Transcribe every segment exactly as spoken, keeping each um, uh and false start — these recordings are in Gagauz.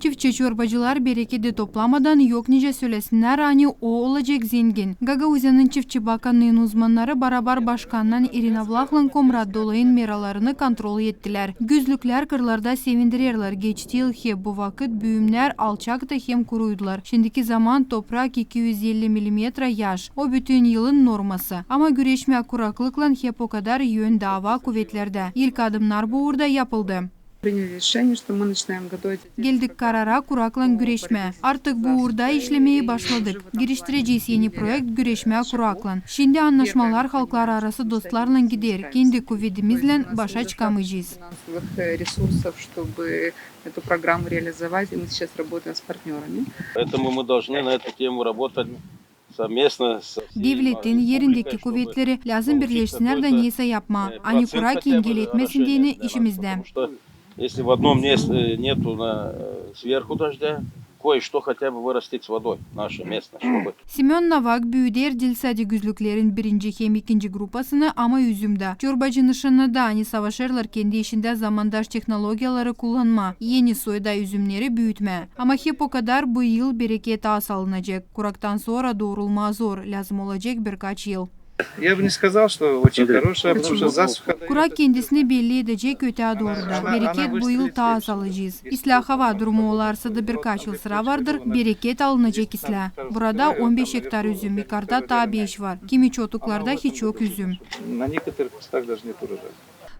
Çiftçi-çorbacılar berekedi toplamadan yok nicä sölesinnär, ani o olacek zengin. Gagauziyanın çiftçi bakanının uzmannarı barabar başkannan İrina Vlahlan Komrat Dolayın meralarını kontrol ettilär. Gözlüklär kırlarda sevindirerlär. Geçti yıl hep bu vakıt büümnär alçaktı hem kuruydular. Şindiki zaman toprak iki üz elli milimetra yaş. O bütün yılın norması. Ama güreşmää kuraklıklan hep o kadar yön daava kuvetlerdä. İlk adımnar bu uurda yapıldı. Приняли решение, что мы начинаем готовить отдельный Geldik karara kuraklan güreşmää. Artık bu uurda işlemeyi başladık. Geliştirecez eni proekt güreşmää kuraklan. Şindi annaşmalar halklararası dostlarlan gider. Kendi kuvedimizlän başa çıkamaycez. Финансовых, э, ресурсов, чтобы эту программу реализовать, и мы сейчас работаем с партнёрами. Поэтому мы должны на эту тему работать совместно со всей Devletin, erindeki kuvetleri lääzım birleşsinnär da neysä yapmaa, ani kurak engelletmesin deyni işimizdä. Потому что если в одном месте нету на, э, сверху дождя, кое-что хотя бы вырастить с водой наше местное, чтобы Semön Novak büüder diil sade gözlüklerin birinci hem ikinci grupasını, ama üzüm dä. Çorbacı nışannadı, ani savaşêrlar kendi işindä zamandaş tehnologiyaları kullanmaa, eni soyda üzümneri büütmää. Ama hep o kadar bu yıl bereket az alınacek. Kuraktan sora doorulmaa zor, lääzım olacek birkaç yıl. Я бы не сказал, что очень хорошая, потому что засуха даёт. Kurak kendisini belli edecek ötää dooruda. Bereket bu yıl taa az alacez. İslää hava durumu olarsa da birkaç yıl sıra vardır, bereket alınacek islää. Burada on beş gektar üzüm, yukarda taa beş var. Kimi çotuklarda hiç yok üzüm. На некоторых местах даже нет урожая.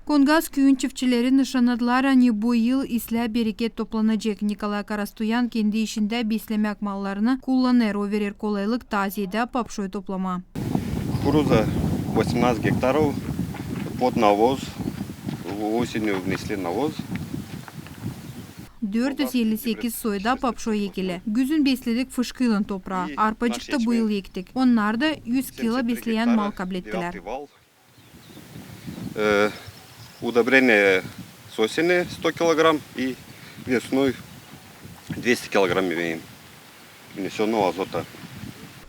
Kongaz küüyün çiftçileri nışannadılar, ani bu yıl islää bereket toplanacek. Nikolay Karastuyan kendi işindä beslemäk mallarını kullanêr, o verer kolaylık taa zeedä papşoy toplamaa. Кукуруза восемнадцать гектаров под навоз. Осенью внесли навоз. Dört üz elli sekiz soyda papşoy ekili. Güzün besledik fışkıylan topraa. Arpacık ta bu yıl ektik. Onnar da üz kilo besleyän mal kablettilär. Э, удобрение с осени сто килограмм и весной двести килограмм имеем внесённого азота.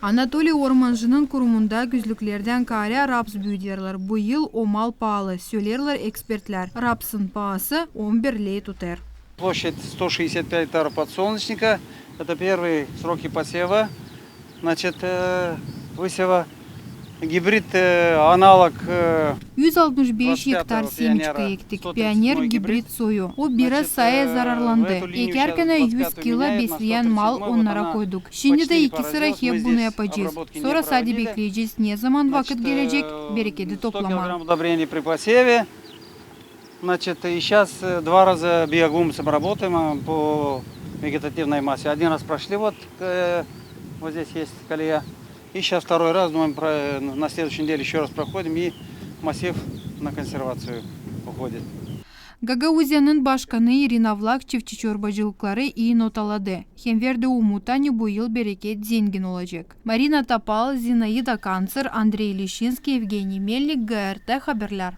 Anatoliy Ormancının kurumunda gözlüklerdän kaarä raps büüderlär. Bu yıl o mal paalı, söleerlär ekspertlär. Rapsın paası on bir ley tutêr. Площадь сто шестьдесят пять гектаров подсолнечника. Это первые сроки посева, значит, э, высева. Гибрид, э, аналог, э, Üz altmış beş gektar semçka ektik. Pioner gibrid soyu. O biraz saye zararlandı. Ekärkänä üz kilo besleyän mal onnara koyduk. Şindi dä iki sıra hep bunu yapacez. Sora sade bekleyecez, nezaman vakıt gelecek bereketi toplamaa. Значит, и сейчас, э, два раза биогумусом работаем, а, по вегетативной массе. Один раз прошли, вот, э, вот здесь есть колея. И сейчас второй раз, думаем, про-, на следующей неделе ещё раз проходим, и массив на консервацию уходит. Gagauziyanın başkanı İrina Vlah çiftçi-çorbacılıkları ii notaladı hem verdi umut, ani bu yıl bereket zengin olacek. Marina Topal, Zinaida Kantsır, Andrey Lişinskiy, Evgeniy Melnik, GRT Haberlär.